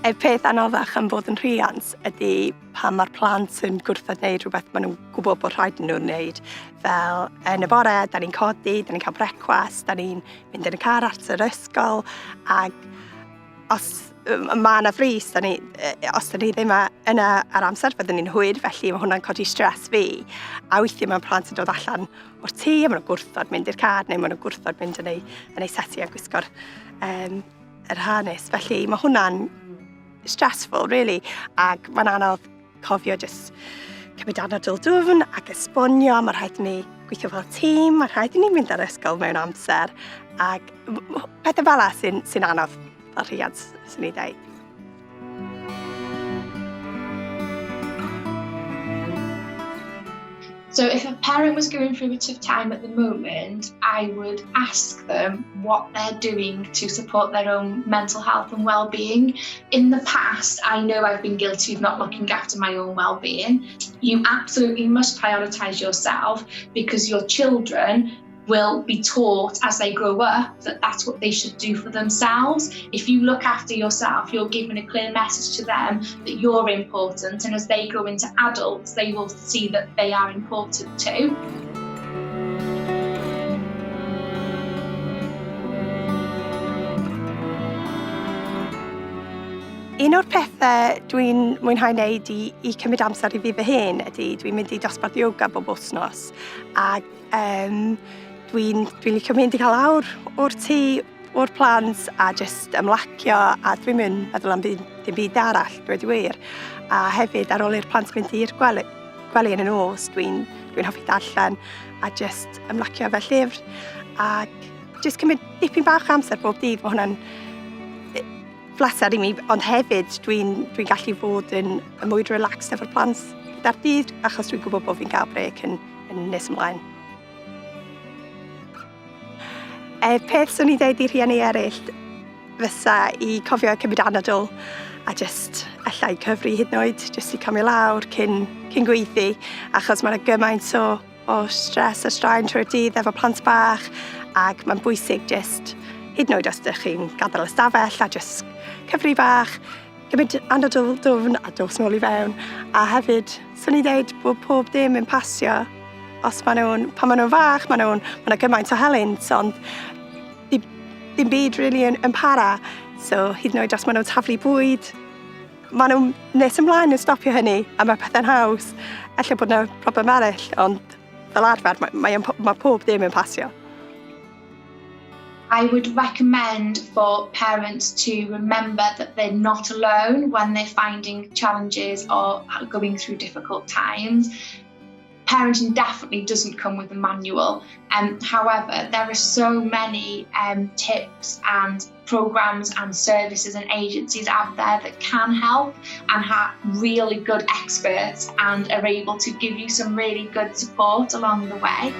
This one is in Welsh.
Y peth anoddach am fod yn rhiant ydy pan mae'r plant yn gwrthod wneud rhywbeth maen nhw'n gwybod bod rhaid nhw'n wneud. Fel yn y bore, da ni'n codi, da ni'n cael brecwast, da ni'n mynd yn y car at yr ysgol, ac os mae yna frys, da ni, os da ni ddim yna ar amser, byddwn ni'n hwyr, felly mae hwnna'n codi stres fi. A weithiau mae plant yn dod allan o'r tŷ, a maen nhw'n gwrthod mynd i'r car, neu maen nhw'n gwrthod mynd yn eu, yn eu seti a gwisgo'r um, yr harness. Felly mae hwnna'n stressful, really, ac mae'n anodd cofio jyst cymryd anadl dwfn ac esbonio, mae rhaid i ni gweithio fel tîm, mae rhaid i ni mynd ar ysgol mewn amser, ac pethau fel 'na sy'n sy anodd fel rhiant, sy'n ei dweud. So if a parent was going through a tough time at the moment, I would ask them what they're doing to support their own mental health and well-being. In the past, I know I've been guilty of not looking after my own well-being. You absolutely must prioritise yourself because your children will be taught as they grow up that that's what they should do for themselves. If you look after yourself, you're giving a clear message to them that you're important, and as they grow into adults, they will see that they are important too. Un o'r pethau dwi'n mwynhau wneud i, i cymryd amser i fi fy hun ydy dwi'n mynd i dosbarth yoga bob wythnos ac Um, dwi'n dwi licio mynd i cael awr o'r tŷ, o'r plant a jyst ymlacio a dwi'n mynd meddwl am byd, dim byd arall, dweud y wir. A hefyd ar ôl i'r plant mynd i'r gwely, gwely yn y nos, dwi'n dwi hoffi darllen a jyst ymlacio fel llyfr. A jyst cymryd dipyn bach o amser bob dydd, mae hwnna'n bleser i mi, ond hefyd dwi'n dwi gallu fod yn, yn mwy relaxed efo'r plant gyda'r dydd, achos dwi'n gwybod bod fi'n cael brec yn, yn nes ymlaen. E, peth swn i'n dweud i rhieni eraill fysa i cofio cymryd anadl a just allai cyfri hyd yn oed, just i camio lawr cyn, cyn gweiddi, achos mae yna gymaint o o stress a straen trwy'r dydd efo plant bach ac mae'n bwysig jyst hyd yn oed os ydych chi'n gadael y stafell a jyst cyfri bach, gymryd anadl dwfn a dos nôl i fewn. A hefyd, swn i'n dweud bod pob dim yn pasio. Os maen nhw'n, pan maen nhw'n fach, maen nhw'n, maen nhw gymaint o helynt, ond dim, dim byd really yn, yn para. So hyd yn oed os maen nhw'n taflu bwyd, maen nhw'n nes ymlaen yn stopio hynny a mae pethau'n haws. Ella bod yna problem arall, ond fel arfer mae, mae, mae pob dim yn pasio. I would recommend for parents to remember that they're not alone when they're finding challenges or going through difficult times. Parenting definitely doesn't come with a manual. However, there are so many tips and programs and services and agencies out there that can help and have really good experts and are able to give you some really good support along the way.